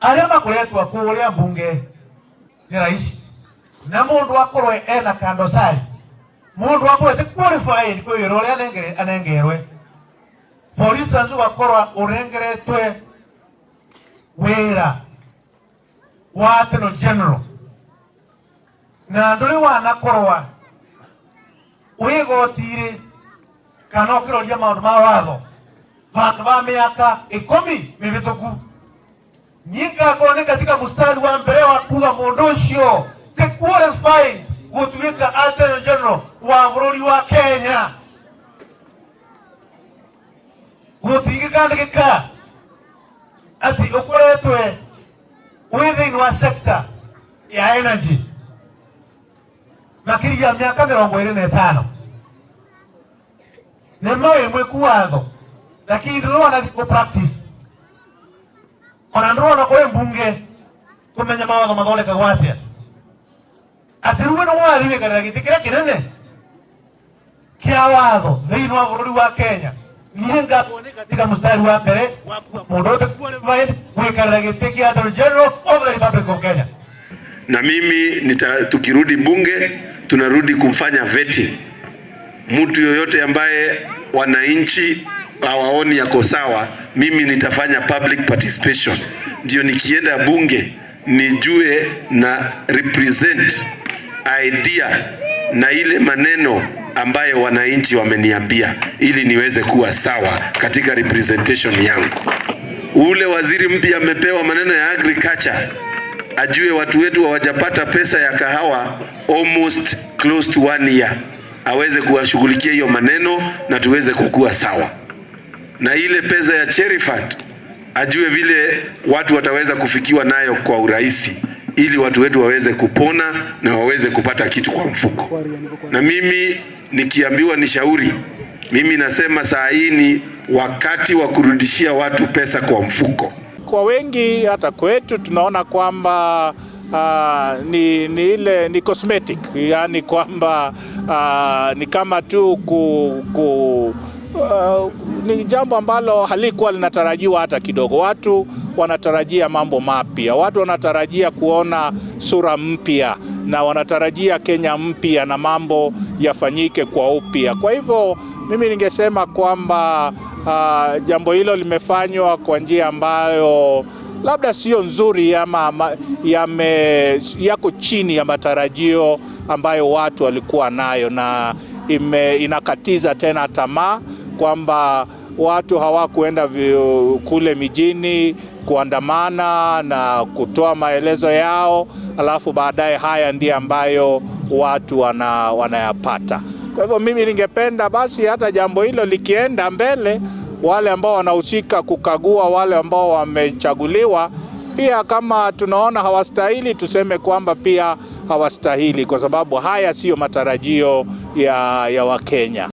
Aria makoretwo kuria mbunge ni raisi na mundu akorwo ena kandosari, mundu akorwo ti qualified kwi wira uria anengerwe. For instance, ugakorwa urengeretwe wira wa Attorney General na nduri wanakorwa wi igoti-ri kana ukiroria maundu ma watho vandu va miaka 10 mivituku, ningakorwo ni katika mstari wa mbere wa kuga mundu ucio ti qualified gutuika Attorney General wa bururi wa Kenya. Gutingikandikika ati ukoretwe wi thiini wa sector ya energy makiria miaka 25, ni mawi mwiku watho, lakini ndurona ku practice ona ndurona kuri mbunge kumenya mawatho mathondekagwo atia, ati riu no wathi wikarira giti kiria kinene kia watho thiini wa bururi wa Kenya. Niĩ ngakorwo nĩ katika mstari wa mbere wa kuga mundu ũte qualified gwikarira giti kia Attorney General of the Republic of Kenya. Na mimi tukirudi bunge tunarudi kumfanya vetting mtu yoyote ambaye wananchi hawaoni yako sawa. Mimi nitafanya public participation, ndio nikienda bunge nijue na represent idea na ile maneno ambayo wananchi wameniambia, ili niweze kuwa sawa katika representation yangu. Ule waziri mpya amepewa maneno ya agriculture, ajue watu wetu hawajapata pesa ya kahawa almost close to one year, aweze kuwashughulikia hiyo maneno na tuweze kukua sawa. Na ile pesa ya cherry fund ajue vile watu wataweza kufikiwa nayo kwa urahisi, ili watu wetu waweze kupona na waweze kupata kitu kwa mfuko. Na mimi nikiambiwa nishauri, mimi nasema saa hii ni wakati wa kurudishia watu pesa kwa mfuko. Kwa wengi hata kwetu tunaona kwamba ni ile ni cosmetic, yani kwamba ni kama tu ni jambo ambalo halikuwa linatarajiwa hata kidogo. Watu wanatarajia mambo mapya, watu wanatarajia kuona sura mpya na wanatarajia Kenya mpya na mambo yafanyike kwa upya. Kwa hivyo mimi ningesema kwamba jambo hilo limefanywa kwa njia ambayo labda sio nzuri ama yako chini ya matarajio ambayo watu walikuwa nayo, na inakatiza tena tamaa kwamba watu hawakuenda kule mijini kuandamana na kutoa maelezo yao, alafu baadaye haya ndiyo ambayo watu wanayapata. Kwa hivyo mimi ningependa basi hata jambo hilo likienda mbele, wale ambao wanahusika kukagua wale ambao wamechaguliwa, pia kama tunaona hawastahili, tuseme kwamba pia hawastahili, kwa sababu haya siyo matarajio ya Wakenya.